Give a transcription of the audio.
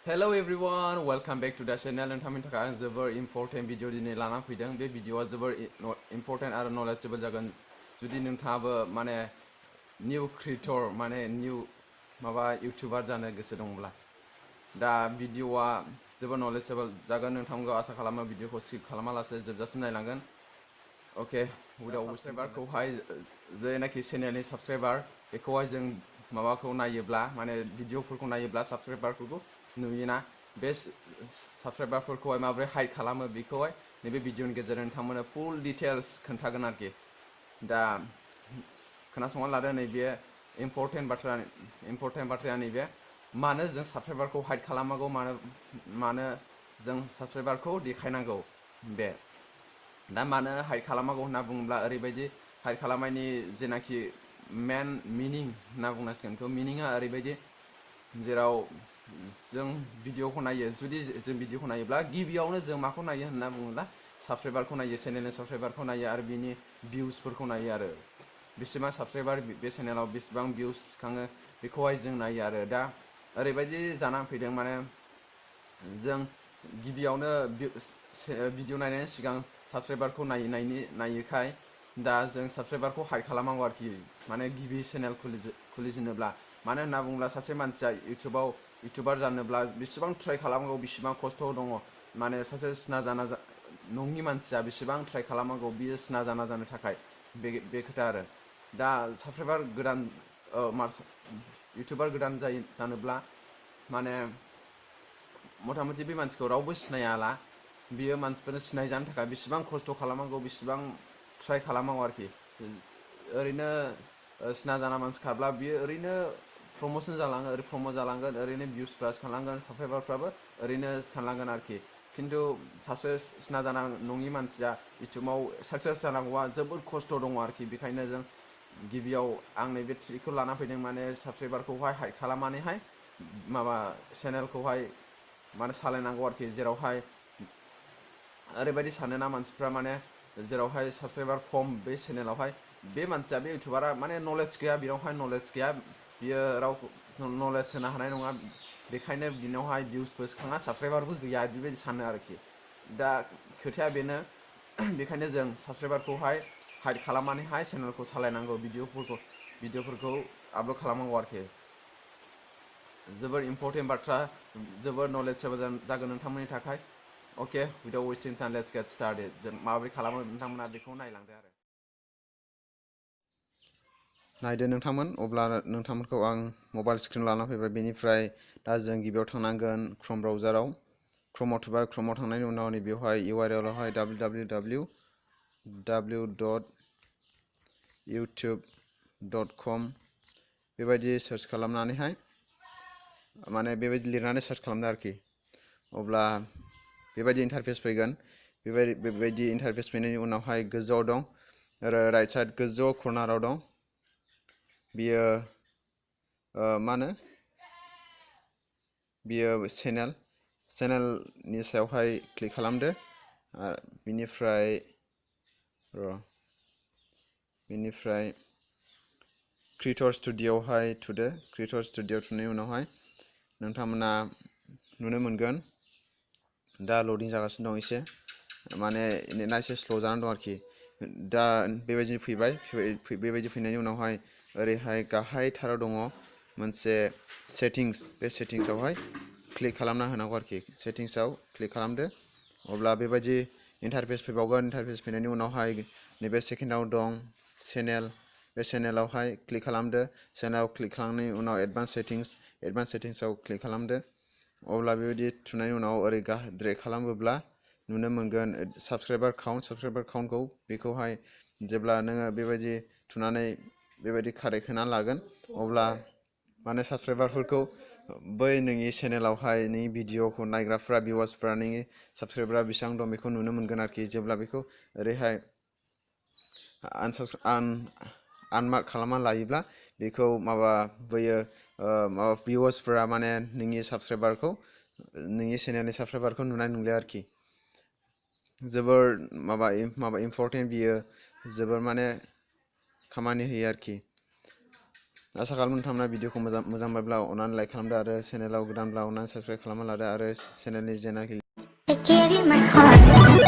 Hello everyone, welcome back to the channel. नोंथांनि थाखाय आं जोबोर इम्पर्टेन्ट भिडिअ दिनै लाना फैदों। बे भिडिअआ जोबोर इम्पर्टेन्ट आरो नलेजेबल जागोन। जुदि नोंथाङाबो माने निउ क्रिएटर माने निउ माबा इउटिउबार जानो गोसो दंब्ला दा भिडिअआ जोबोर नलेजेबल जागोन। नोंथांखौ आसा खालामो भिडिअखौ स्किप खालामालासे जोबजासिम नायलांगोन। ओके उइदाव साबस्क्राइबारखौहाय जेनाखि चेनेलनि साबस्क्राइबार बेखौहाय जों माबाखौ नायोब्ला माने भिडिअफोरखौ नायोब्ला साबस्क्राइबारफोरखौ नुयोना बे साबस्क्राइबारफोरखौहाय माबोरै हाइड खालामो बेखौहाय नैबे भिडिअनि गेजेरजों नोंथांमोननो फुल डिटेल्स खोन्थागोन आरोखि। दा खोनासंना लादो नैबे इम्पर्टेन्ट बाथ्राया नैबे मानो जों साबस्क्राइबारखौ हाइड खालामनांगौ मानो जों साबस्क्राइबारखौ देखायनांगौ बे दा मानो हाइड खालामनांगौ होनना बुङोब्ला ओरैबायदि हाइड खालामनायनि जेनाखि मेन मिनिं होनना बुंनांसिगोन बेखौ मिनिङा ओरैबायदि जेराव जों भिडिअखौ नायो जुदि जों भिडिअखौ नायोब्ला गिबियावनो जों माखौ नायो होनना बुङोब्ला साबस्क्राइबारखौ नायो चेनेलनि साबस्क्राइबारखौ नायो आरो बिनि भिउसफोरखौ नायो आरो बेसेबां साबस्क्राइबार बे चेनेलाव बेसेबां भिउस सिखाङो बेखौहाय जों नायो आरो दा ओरैबायदि जानानै फैदों माने जों गिबियावनो भिडिअ नायनायनि सिगां साबस्क्राइबारखौ नायोखाय दा जों साबस्क्राइबारखौ हाइड खालामनांगौ आरोखि माने गिबि चेनेल खुलिजेनोब्ला मानो होनना बुङोब्ला सासे मानसिया इउटिउबार जानोब्ला बेसेबां ट्राइ खालामनांगौ बेसेबां खस्थ' दङ माने सासे सिनाजाना नङि मानसिया बेसेबां ट्राइ खालामनांगौ बियो सिनाजाना जानो थाखाय बे खोथा आरो दा साबस्क्राइबार गोदान इउटिउबार गोदान जानोब्ला माने मथा मथि बे मानसिखौ रावबो सिनायाला बियो मानसिफोरनो सिनायजानो थाखाय बेसेबां खस्थ' खालामनांगौ बेसेबां ट्राइ खालामनांगौ आरोखि ओरैनो सिनाजाना मानसि खाब्ला बियो ओरैनो प्रम'सन जालाङो प्रम'ट जालांगोन ओरैनो भिउसफ्रा सिखारलांगोन साबस्क्राइबारफ्राबो ओरैनो सिखारलांगोन आरोखि खिन्थु सासे सिनाजाना नङि मानसिया इउटिउबाव साक्सेस जानांगौआ जोबोद खस्थ' दङ आरोखि बेखायनो जों गिबियाव आं नैबे ट्रिकखौ लाना फैदों माने साबस्क्राइबारखौहाय हाइड खालामनानैहाय माबा चेनेलखौहाय माने सालायनांगौ आरोखि जेरावहाय ओरैबायदि सानोना मानसिफ्रा माने जेरावहाय साबस्क्राइबार खम बे चेनेलावहाय बे मानसिया बे इउटिउबारा माने नलेज गैया बेनावहाय नलेज गैया बियो रावखौ नलेज होनो हानाय नङा बेखायनो बिनावहाय भिउसबो सिखाङा साबस्क्राइबारबो गैया बेबायदि सानो आरोखि दा खोथाया बेनो बेखायनो जों साबस्क्राइबारखौहाय हाइड खालामनानैहाय चेनेलखौ सालायनांगौ भिडिअफोरखौ आपल'ड खालामनांगौ आरोखि जोबोर इम्पर्टेन्ट बाथ्रा जोबोर नलेजेबल जागोन नोंथांमोननि थाखाय okay without wasting time let's get started जों माबोरै खालामो नोंथांमोना बेखौ नायलांदो आरो नायदो नोंथांमोन अब्ला नोंथांमोनखौ आं मबाइल स्क्रिन लाना फैबाय बेनिफ्राय दा जों गिबियाव थांनांगोन क्रोम ब्राउजाराव क्रोमाव थुबाय क्रोमाव थांनायनि उनाव बेवहाय URL-आवहाय www.youtube.com बेबायदि सार्च खालामनानैहाय माने बेबायदि लिरनानै सार्च खालामदो आरोखि अब्ला बेबायदि इन्टारफेस फैगोन बेबायदि इन्टारफेस फैनायनि उनावहाय गोजौआव दं आरो राइट साइड गोजौ कर्नाराव दं बियो मा होनो बियो चेनेलनि सायावहाय क्लिक खालामदो बिनिफ्राय क्रिएटर स्टुडिय'आवहाय थुदो क्रिएटर स्टुडिय'आव थुनायनि उनावहाय नोंथांमोना नुनो मोनगोन दा लडिं जागासिनो दं एसे माने नेटआ एसे स्ल' जानानै दं आरोखि दा बेबायदि फैबाय बेबायदि फैनायनि उनावहाय ओरैहाय गाहायथाराव दङ मोनसे सेटिंस बे सेटिंसआवहाय क्लिक खालामना होनांगौ आरोखि सेटिंसआव क्लिक खालामदो अब्ला बेबायदि इन्टारफेस फैबावगोन इन्टारफेस फैनायनि उनावहाय नैबे सेकेन्डआव दं चेनेल बे चेनेलावहाय क्लिक खालामदो चेनेलाव क्लिक खालामनायनि उनाव एडभान्स सेटिंसआव क्लिक खालामदो अब्ला बेबायदि थुनायनि उनाव ओरै ड्रेग खालामोब्ला नुनो मोनगोन साबस्क्राइबार काउन्टखौ बेखौहाय जेब्ला नोङो बेबायदि थुनानै बेबायदि कारेक्ट होनानै लागोन अब्ला माने साबस्क्राइबारफोरखौ बै नोंनि चेनेलावहाय नोंनि भिडिअखौ नायग्राफ्रा भिउवार्सफ्रा नोंनि साबस्क्राइबारआ बेसेबां दं बेखौ नुनो मोनगोन आरोखि जेब्ला बेखौ ओरैहाय आनमार्क खालामना लायोब्ला बेखौ माबा भिउवार्सफोरा माने नोंनि चेनेलनि साबस्क्राइबारखौ नुनाय नंलिया आरोखि जोबोर माबा इम्पर्टेन्ट बियो जोबोर माने खामानि होयो आरोखि आसा खालामो नोंथांमोना भिडिअखौ मोजां मोनब्ला अननानै लाइक खालामदो आरो चेनेलाव गोदानब्ला अननानै साबस्क्राइब खालामना लादो आरो चेनेलनि जेनाखि I gave you my heart.